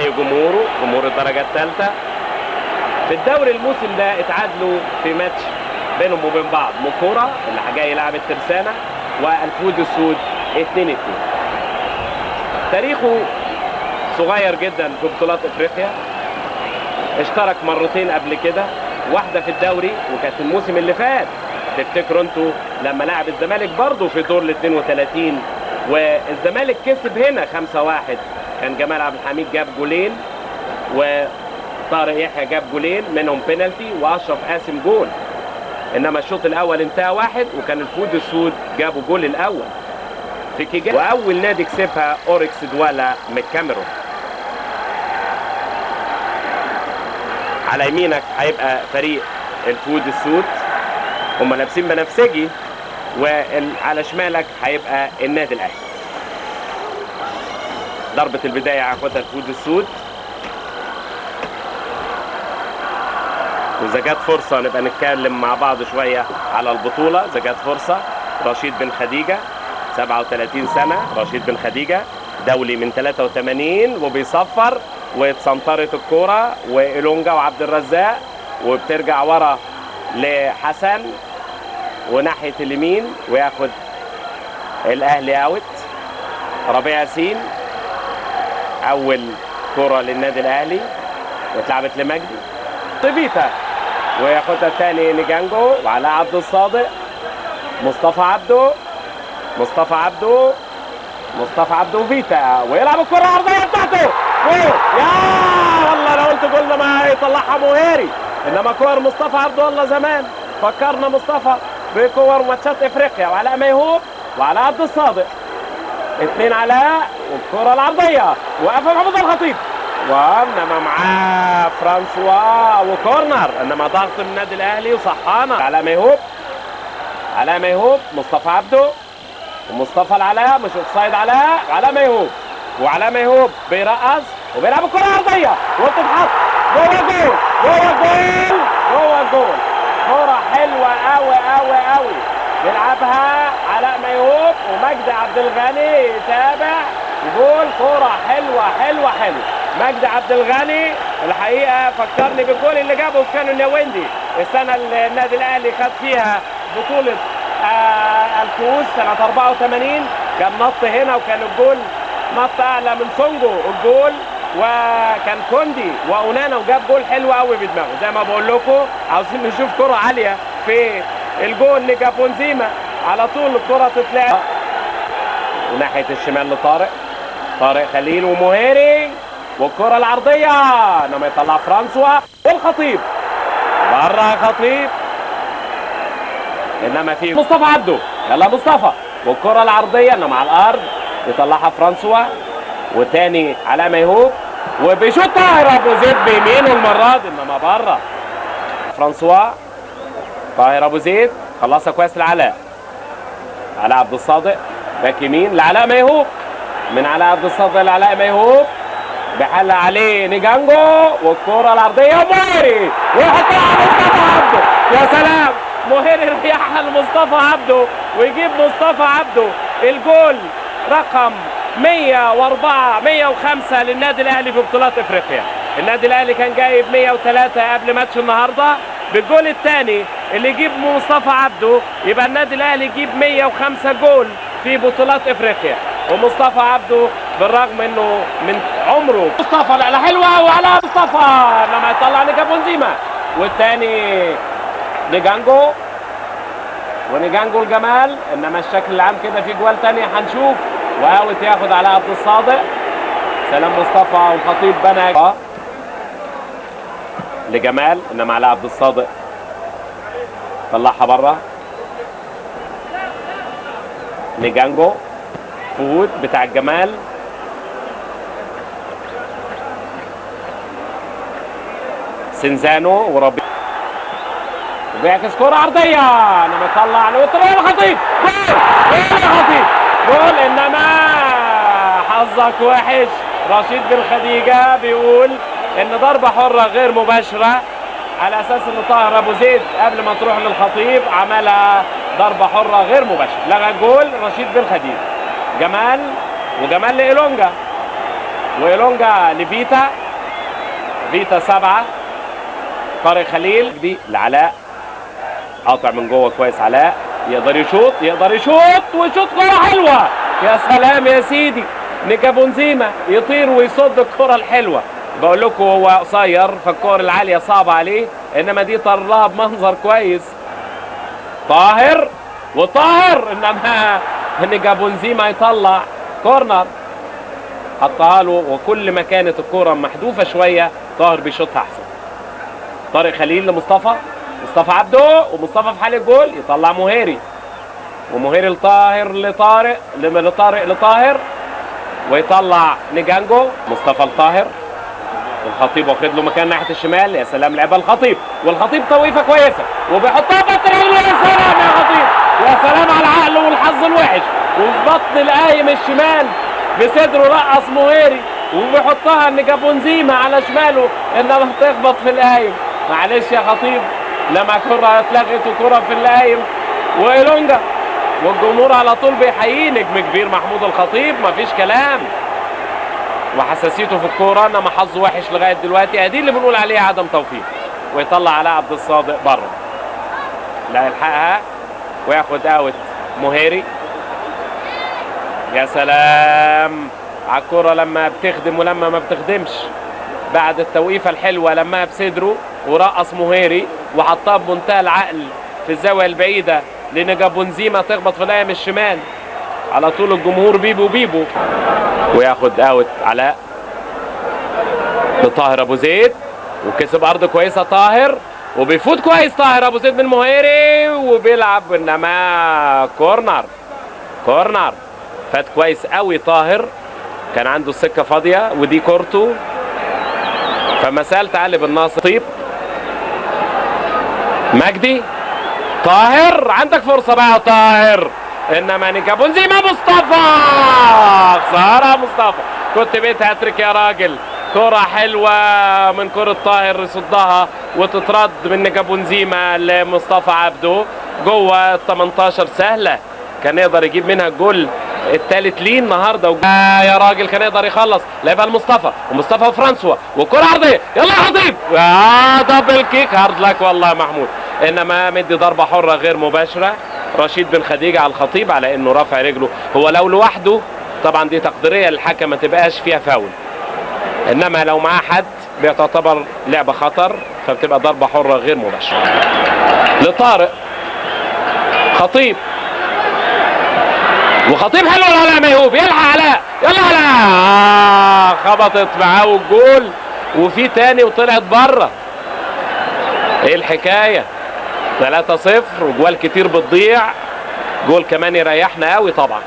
بيحيي جمهوره، جمهور الدرجة الثالثة. في الدوري الموسم ده اتعادلوا في ماتش بينهم وبين بعض، موكورا اللي جاي يلعب الترسانه والفود السود 2-2. تاريخه صغير جدا في بطولات افريقيا، اشترك مرتين قبل كده، واحدة في الدوري وكانت الموسم اللي فات، تفتكروا انتوا لما لعب الزمالك برضه في دور ال 32 والزمالك كسب هنا 5-1، كان جمال عبد الحميد جاب جولين وطارق يحيى جاب جولين منهم بينالتي واشرف قاسم جول، انما الشوط الاول انتهى 1 وكان الفود السود جابوا جول الاول في كيجالي، واول نادي كسبها اوركس دوالا من الكاميرون. على يمينك هيبقى فريق الفود السود، هم لابسين بنفسجي، وعلى شمالك هيبقى النادي الاهلي. ضربة البداية هياخدها الفود السود، وإذا جت فرصة نبقى نتكلم مع بعض شوية على البطولة، إذا جت فرصة. رشيد بن خديجة 37 سنة، رشيد بن خديجة دولي من 83 وبيصفر، واتسنطرت الكورة وإلونجا وعبد الرزاق، وبترجع ورا لحسن وناحية اليمين وياخد الأهلي out. ربيع ياسين أول كرة للنادي الأهلي واتلعبت لمجدي طبيتا، وياخدها تاني نجانجو وعلاء عبد الصادق، مصطفى عبده، مصطفى عبده، مصطفى عبده فيتا، ويلعب الكرة العرضية بتاعته، يا والله لو قلت جول ما يطلعها مهاري، انما كور مصطفى عبده والله زمان فكرنا مصطفى بكور ماتشات افريقيا. وعلاء ميهوب وعلاء عبد الصادق، اثنين علاء، والكرة العرضية وقفها محمود الخطيب، وانما معاه فرانسوا وكورنر، انما ضغط من النادي الاهلي وصحانه. علاء ميهوب، علاء ميهوب، مصطفى عبده ومصطفى العلاء، مش offside علاء، علاء ميهوب، وعلاء ميهوب بيرقص وبيلعب الكرة العرضية وبتتحط جوه الجول، جوه الجول، جوه الجول. كرة حلوة قوي قوي قوي بيلعبها علاء ميهوب ومجدي عبد الغني يتابع جول. كرة حلوة حلوة حلوة، مجدي عبد الغني الحقيقة فكرني بالجول اللي جابه في كانون ياوندي السنة اللي النادي الأهلي خد فيها بطولة الكؤوس سنة 84، كان نط هنا وكان الجول نط أعلى من سونجو الجول، وكان كوندي وأونانا وجاب جول حلو قوي بدماغه. زي ما بقول لكم عاوزين نشوف كرة عالية في الجول لجابونزيما، على طول الكرة تتلعب وناحية الشمال لطارق، طارق خليل ومهيري، والكرة العرضية انما يطلع فرانسوا والخطيب بره، خطيب انما في مصطفى عبده، يلا مصطفى، والكرة العرضية انما على الارض يطلعها فرانسوا، وتاني علاء ميهوب وبيشوط طاهر ابو زيد بيمينه المرة دي انما بره. فرانسوا، طاهر ابو زيد خلصها كويس لعلاء، علاء عبد الصادق باك يمين لعلاء ميهوب، من علاء عبد الصادق لعلاء ميهوب، بحل عليه نجانجو، والكرة العرضية مهيري ويحطها مصطفى عبده، يا سلام، مهيري ريحها لمصطفى عبده ويجيب مصطفى عبده الجول رقم 104 105 للنادي الاهلي في بطولات افريقيا. النادي الاهلي كان جايب 103 قبل ماتش النهارده، بالجول الثاني اللي يجيب مصطفى عبده يبقى النادي الاهلي يجيب 105 جول في بطولات افريقيا. ومصطفى عبده بالرغم انه من عمره مصطفى لا حلوة وعلى مصطفى لما يطلع لجابونزيما، والثاني نجانجو، ونجانجو الجمال، انما الشكل العام كده في جوال ثانية هنشوف. واوت ياخد على عبد الصادق، سلام مصطفى والخطيب بنى لجمال، انما على عبد الصادق طلعها بره. نجانجو فوت بتاع الجمال، سنزانو وربيع، وبيعكس كرة عرضية انما يطلع لوتر الخطيب، جول جول الخطيب جول، انما حظك وحش. رشيد بن خديجة بيقول ان ضربة حرة غير مباشرة، على اساس ان طاهر ابو زيد قبل ما تروح للخطيب عملها ضربة حرة غير مباشرة، لغى الجول رشيد بن خديجة. جمال، وجمال لإلونجا، وإلونجا لفيتا، فيتا 7، طارق خليل دي لعلاء، قاطع من جوه كويس علاء، يقدر يشوط، يقدر يشوط ويشوط كرة حلوة، يا سلام يا سيدي، نيكابونزيما يطير ويصد الكرة الحلوة. بقول لكم هو قصير فالكور العالية صعبة عليه، انما دي طار لها بمنظر كويس. طاهر وطاهر، انما نيكابونزيما يطلع كورنر، حطها له، وكل ما كانت الكرة محذوفة شوية طاهر بيشوطها احسن. طارق خليل لمصطفى، مصطفى عبده، ومصطفى في حال الجول يطلع مهيري، ومهيري لطاهر، لطارق، لطارق لطاهر، ويطلع نجانجو. مصطفى لطاهر، الخطيب واخد له مكان ناحية الشمال، يا سلام لعبها الخطيب، والخطيب توقيفه كويسة وبيحطها بطن رجله، يا سلام يا خطيب، يا سلام على العقل والحظ الوحش، وفي بطن القايم الشمال بصدره رقص مهيري وبيحطها نجابونزيما على شماله، انما تخبط في القايم. معلش يا خطيب، لما كرة اتلغت وكرة في القايم وإلونجا، والجمهور على طول بيحييه نجم كبير محمود الخطيب، مفيش كلام، وحساسيته في الكورة، انما حظه وحش لغاية دلوقتي، ادي اللي بنقول عليه عدم توفيق. ويطلع علاء عبد الصادق بره، لا يلحقها وياخد out مهيري. يا سلام على الكورة لما بتخدم ولما ما بتخدمش، بعد التوقيفه الحلوة لما بصدره ورقص مهيري وحطها بمنتهى العقل في الزاوية البعيدة لنجابونزيما، تخبط في القايم الشمال على طول، الجمهور بيبو بيبو. وياخد out علاء لطاهر ابو زيد، وكسب ارض كويسة طاهر، وبيفوت كويس طاهر ابو زيد من مهيري وبيلعب، انما corner، corner. فات كويس قوي طاهر، كان عنده السكة فاضية ودي كورته، فما سالت علي بن ناصر. طيب مجدي طاهر، عندك فرصة بقى طاهر، انما نيكابونزيما مصطفى، خسارة مصطفى، كنت بقيت هاتريك يا راجل. كرة حلوة من كرة طاهر يصدها وتترد من نيكابونزيما لمصطفى عبده جوه ال 18، سهلة كان يقدر يجيب منها الجول الثالث ليه النهارده. يا راجل كان يقدر يخلص، لعبها لمصطفى، ومصطفى وفرانسوا، والكرة عرضية، يلا يا خطيب، double kick، hard luck والله يا محمود، انما مدي ضربة حرة غير مباشرة رشيد بن خديجة على الخطيب، على انه رافع رجله، هو لو لوحده طبعا دي تقديرية للحكم ما تبقاش فيها فاول، انما لو معاه حد بتعتبر لعبه خطر، فبتبقى ضربه حره غير مباشرة. لطارق خطيب، وخطيب حلو على ميهوب، يلحق علاء، يلا علاء، خبطت معاه والجول، وفي تاني وطلعت بره. ايه الحكاية؟ 3-0 وجوال كتير بتضيع، جول كمان يريحنا قوي طبعا.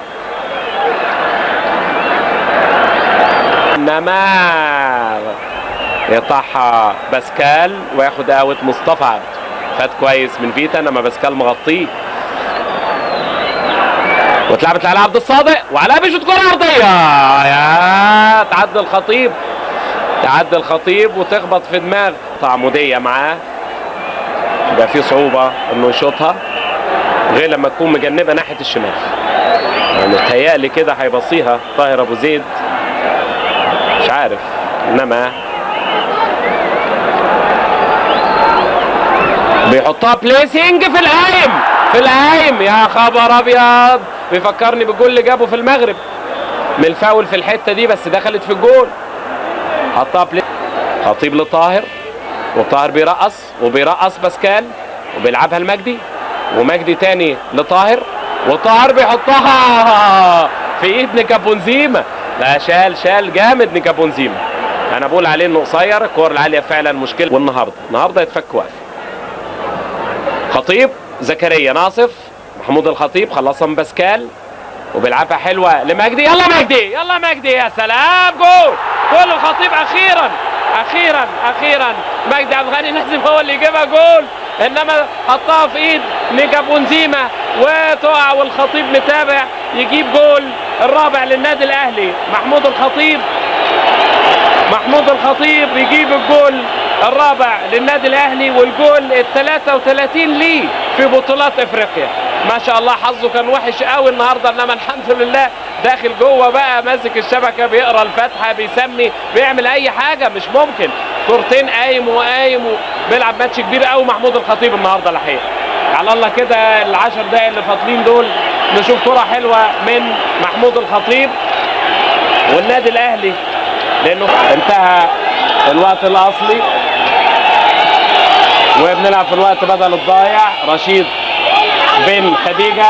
انما يقطعها باسكال وياخد out مصطفى عبده، فات كويس من فيتا، انما باسكال مغطيه، واتلعبت لعلاء عبد الصادق، وعلاء بيشوط كرة عرضية، يا تعدي الخطيب، تعدي الخطيب وتخبط في دماغ تعمودية معاه، يبقى في صعوبة انه يشوطها غير لما تكون مجنبة ناحية الشمال، يعني متهيألي كده هيبصيها طاهر ابو زيد، مش عارف، انما بيحطها placing في القايم، في القايم، يا خبر ابيض، بيفكرني بالجول اللي جابه في المغرب من الفاول في الحتة دي، بس دخلت في الجول. حطها placing، خطيب لطاهر، وطاهر بيرقص وبيرقص باسكال، وبيلعبها لمجدي، ومجدي تاني لطاهر، وطاهر بيحطها في ايد نيكابونزيما، لا شال، شال جامد نيكابونزيما، انا بقول عليه انه قصير، الكور العالية فعلا مشكلة، والنهارده النهارده يتفك وقف. خطيب، زكريا ناصف، محمود الخطيب خلصها من باسكال، وبيلعبها حلوة لمجدي، يلا مجدي، يلا مجدي، يا سلام، جول، جول الخطيب، اخيرا اخيرا اخيرا مجدي عبد الغني لازم هو اللي يجيبها جول، انما حطها في ايد نيكابونزيما وتقع، والخطيب متابع يجيب جول الرابع للنادي الاهلي. محمود الخطيب، محمود الخطيب يجيب الجول الرابع للنادي الاهلي، والجول ال 33 ليه في بطولات افريقيا. ما شاء الله حظه كان وحش قوي النهارده، انما الحمد لله داخل جوه بقى ماسك الشبكة، بيقرا الفاتحة، بيسمي، بيعمل اي حاجة، مش ممكن. كورتين قايم وقايم، بيلعب ماتش كبير قوي محمود الخطيب النهارده الحقيقة. على الله كده ال10 دقايق اللي فاضلين دول نشوف كره حلوة من محمود الخطيب والنادي الاهلي، لانه انتهى الوقت الاصلي وبنلعب في الوقت بدل الضايع. رشيد بن خديجة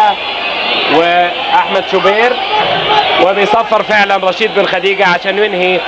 واحمد شوبير، وبيصفر فعلا رشيد بن خديجة عشان ينهي.